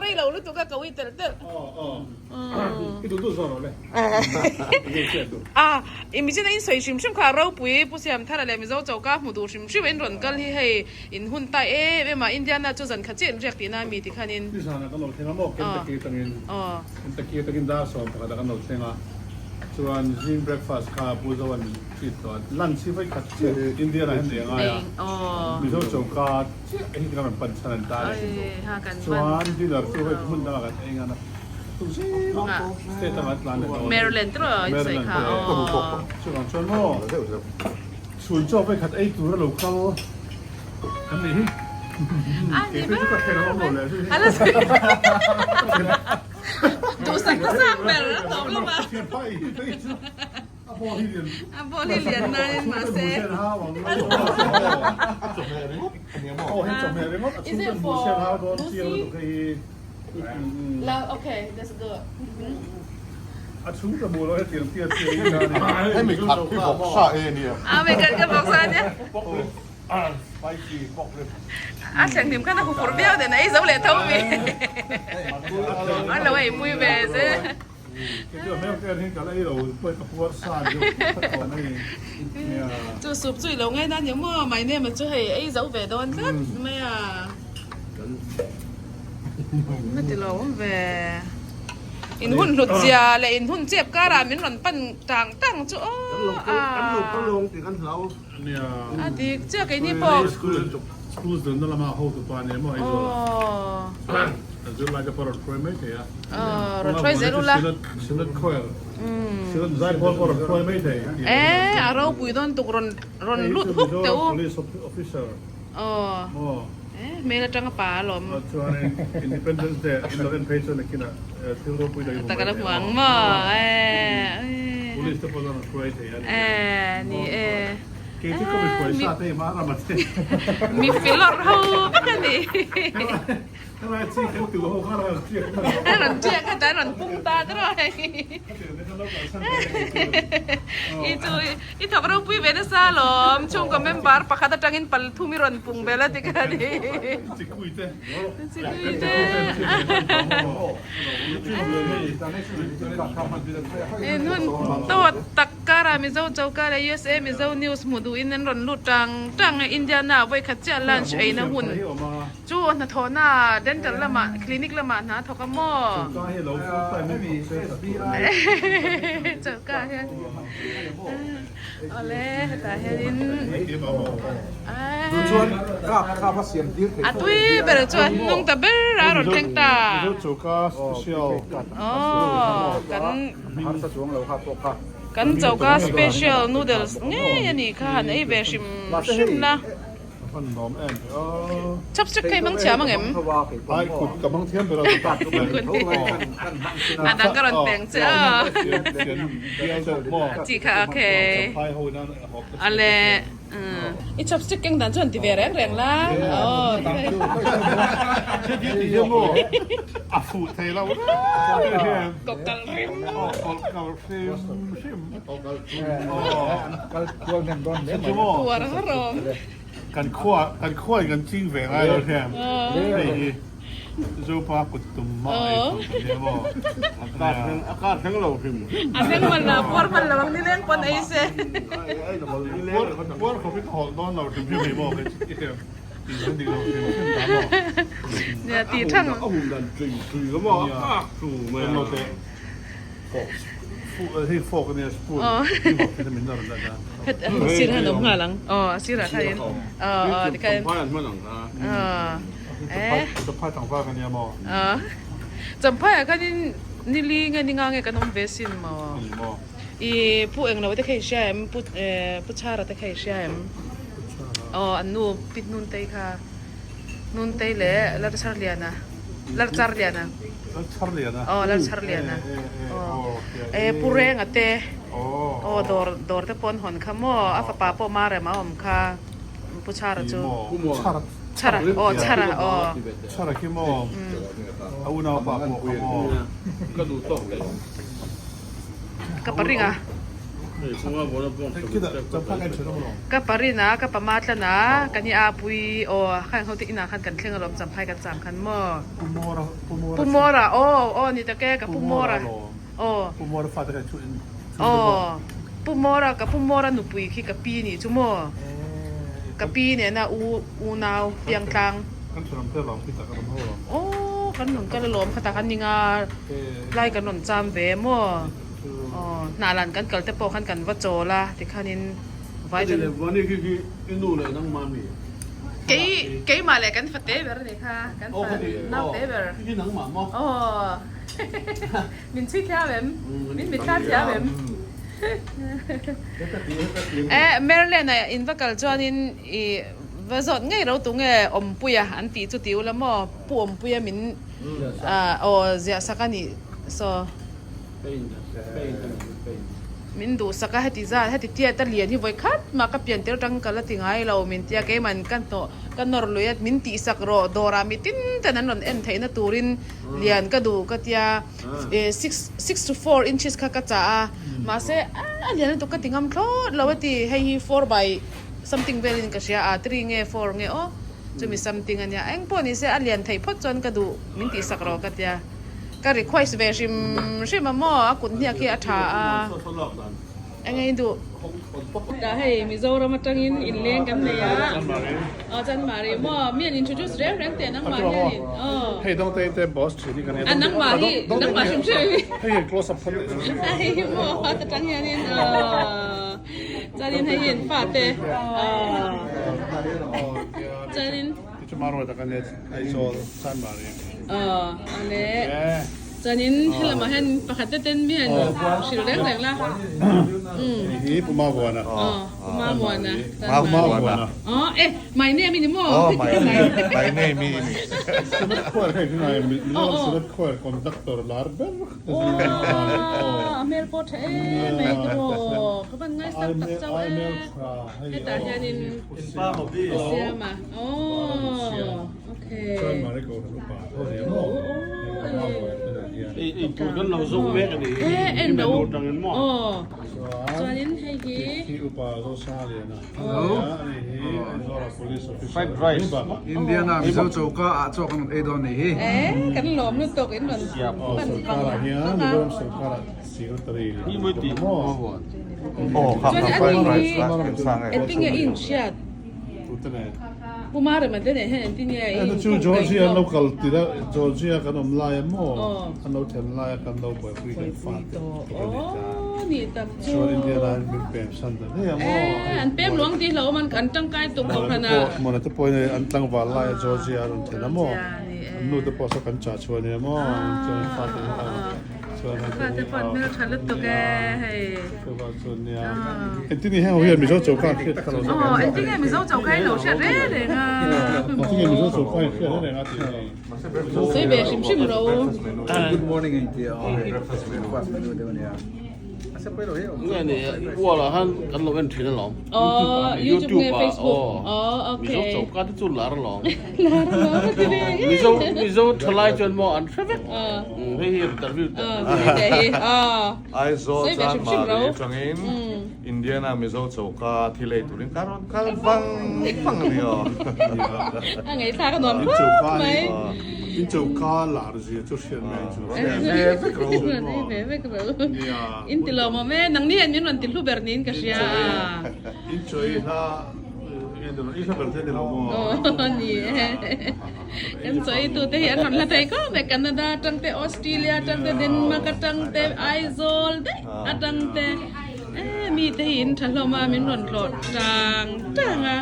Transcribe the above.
rei lo lutuk a ka ui telh telh. I duh duh zawh rawh le. A, i michina in sawi hrim hrim kha a ropui Pu Siamthara leh Mizo choka hmu duh hrim hrim a in rawn kal hi hei in hun tai em em a, Indiana chu zan khat chiah in riak tihna a mi ti khanin. Nizanah kan lo thleng a maw Kentucky atangin Kentucky atangin dar 11 ah kan lo thleng a, chuan zing breakfast kha Pu Zoan min treat tawh a, lunch hi vawi khat chiah Indiana hian nei a ngai a, Mizo choka chiah hi kan rawn pan chhan an ta a ni. Chuan dinner chu hei hmun dangah kan ei ngan a. Maryland te rawh in sawi kha aw. Chuvang chuan maw chhun chaw vekhat ei tur a lo kal kan nih hi. A ni ber mai. Duhsak na sang ber a tawp lawm a. A ball hi lian. A ball hi lian nain mahse. Is it for Lucy? La okay that's good. A chhung ka hmu lo hetiang tiat chiah hi ka ni. Hemi khat hi vawksa e nia. A mi khat ka vawksa nia. Spicy pork rib. A thleng hlim khan a huphurh viau nen a ei zo leh tho mi. An lo ei pui ve zel. Chu sup chu i lo ngai nan eng maw my name chu hei ei zo ve dawn tlat mai a na ti lo awm ve in hun hlut zia leh in hun chep karah min rawn pan tang tang chu aw a a dik chiah keini pawh School zirna lama hotupa nia maw Aizawl ah zirlai te pawh rawn hruai mai thei a. Rawn hruai zel ula. Synod choir Synod zaipawl pawh rawn hruai mai thei. E a ropui dawn tuk rawn rawn lut huk teh u. Police officer maw. E hmel atanga pa alawm. Chuanin Independence Day in lo en phei chuan nakinah thil ropui lo i hmu mai thei. Taka la hmu ang maw e. Police te pawh chuan rawn hruai thei a ni. E ni e. Kei chu ka mi hruai sa te hi hma ram a che. Mi filawr ho vek a ni. Helai chi kan tu ho kha rawn tiak ta lo. Rawn tiak a ta rawn pung ta ta rawh hei. I chu i thawk ropui ve nasa alawm chhungkaw member pakhat atangin pal thum i rawn pung vel a ti kha ni. Chikui te. Chikui te. In hun tawt tak karah Mizo choka leh USA Mizo news hmuh duhin an rawn lut tang tang a Indiana vawikhat chiah lunch eina hun. Chu hnathawhna dental lamah clinic lamah hna thawk a maw? Choka hian awle hetah hianin a tui ber chu a hnung ta ber a rawn thleng ta. Aw kan kan choka special noodles ngei a nih kha han ei ve hrim hrim la. Chopstick kha i hmang thiam ang em? A dang ka rawn peng che a. Tih kha okay. Ale i chopstick keng dan chu han ti ve reng reng la. Kawkal rim. Puar har awm. Kan khua kan khua in kan ching ve ngai lo hian hei hi Zopa kut tum mah ei tur kan nia maw. A kar thleng lo hrim. A thleng man lo puar man lo ang nileng pawn ei se. Puar puar khawp hi ka hawlh dawn lo hrim hrim hei maw kei chu hriam tih kan dik lo hrim hrim ta maw. Nia tih thang. A hum dan tui tui lo maw a kak tu mai a. Hei fork ania spoon hi hawp hian min rawn let a. Het a sir han awm nghal ang. Aw a sirah khan in aw aw tikhan in. Champhai an hman ang kha. Aw eh. Champhai tlangval ka nia maw. Aw Champhai ah khan in nili nge ni nga nge kan awm ve sin maw. Ani maw. I pu englo te kha i hria em pu pu Chhara te kha i hria em. Pu Chhara. Aw an nu Pit Nuntei kha Nuntei leh Lalcharliana Lalcharliana. Lalcharliana. Aw Lalcharliana. Aw e Pu Renga te aw dawr dawr te pawh an hawn kha maw a fapa pawh Marema a awm kha Pu Chhara chu. Chhara aw Chhara aw. Chhara khi maw a unaupa pawh kha maw. Ka duh tawk leh. Ka paring a. Ka parina ka pama tlana kan i apui aw khan ho te inah khan kan thleng alawm champhai kan cham khan maw Pu Mawra aw aw ni tak e ka Pu Mawra aw aw Pu Mawra ka Pu Mawra nupui khi ka pi nih chu maw ka pi nena u unau piangtlang aw kan rawn kal alawm khatah khan ninga lai kan rawn cham ve maw. Aw, hnah lan kan kal te pawh khan kan va chawl a, tikhanin vai ṭan. Kei, keimah leh kan fa te ber a nih kha, kan fa nau te ber. Aw, min chhui thiam em? Min mitthla thiam em? E, Maryland ah in va kal chuanin i va zawt ngei ro tu nge Awmpuia an tih chu ti ula maw? Pu Awmpuia min aw ziah sak a nih saw. Min duhsak a, heti zat, heti tiat a lian hi vawi khat mah ka pian tir atang ka la ti ngai lo min tia keiman ka hnawh ka nawr lui a, min tihsak rawh dawrah mi tin ten an rawn en theihna turin lian ka duh ka tia six six to four inches kha ka chah a mahse a lian lutuk ka ti ngam thlawt lo a ti hei hi four by something velin ka hria a three nge four nge aw chumi something ania engpawh nise a lian theih phawt chuan ka duh min tihsak rawh ka tia. Ka request ve hrim hrim a maw a kut hniak hi a tha a eng nge duh. Tah hei Mizoram atangin inleng kan nei a aw Chanmari maw mi an introduce reng reng teh nangmah hianin aw. Hei dawngte te boss thin hi kan a nangmah hi nangmah hrim hrim hi hei hian close up phawt leh a hei hi maw ta tang hianin aw chuanin hei hi an fate aw chuanin. Aw ale chuanin helamah hian pakhat te ten mi han hrilh reng reng la Hi Pu Mavuana Aw Pu Mavuana Mavuana Aw e my name i ni maw Aw my my name i ni Synod Choir kha i ngai Mizoram Synod Choir conductor lar ber Aw a hmel pawh tha em mai te maw ka van ngaisang tak chauh e hetah hianin Siama Oh, okay. Eh, en lo. Oh. Chuanin hei hi. Fried rice. Indiana Mizo choka ah chaw kan rawn ei dawn ni hi. Eh, kan lawm lutuk in rawn pan vang vang a. Oh, kha Chuan kha ani fried rice hi la kem sang e. engtinge i inhriat? Pumara mate nen hian engtinge i Heta chu inkawm Georgia kaih an lo zawk? kal tirh a, Georgia kan awm lai a maw? Aw. An lo then lai a kan lo buaipui kan Buaipui fate tawh. ka ni ta. Aw, nih tak chu. Chuan India ah hian min pem san ta hle a maw? Eh, an pem luang tih hlauhawm an an tangkai tuk Mona te kohhran ah. pawh Mona te pawhin an tlangval lai a Georgia a rawn then a maw? Georgia ni e. An nu te pawh saw kan chah chhuah nia maw? Chuan an fate hi a. Fate pawh an hmeltha lutuk e hei. Engtin nge heng ho hian Mizo choka an hriat kha lo zawk. Aw engtin nge Mizo choka hi lo hriat reng reng a. Engtin nge Mizo choka hi hriat reng reng a tih hi. Sawi ve hrim hrim ro. Good morning a inti a breakfast menu deuh a nia. Nge ni wall ah khan kan lo en thin alawm. Aw YouTube nge Facebook. Aw okay. Mizo choka te chu lar alawm. Lar alawm a ti ve nge. Mizo Mizo thalai chuan maw an hre vek. Hei hi interview te. Te hi aw. Aizawl Chanmari atangin Indiana Mizo choka thil ei turin ka rawn kal vang vang a ni aw. A ngaihthlak a nuam khawp mai. In choka lar zia chu hriat mai chu. Ve vek ro. Ve vek ro. In ti lawmawm e. Nangni hian min rawn ti hlu ber niin ka hria a. In chawi hla i hla ber te ni lo maw? Aw ni e. Kan chawi tu te hi an rawn hla thei khawp mai. Canada atang te, Australia atang te, Denmark atang te, Aizawl daih atang te. E mi te hi in tha hlawm a min rawn tlawh tang tang a.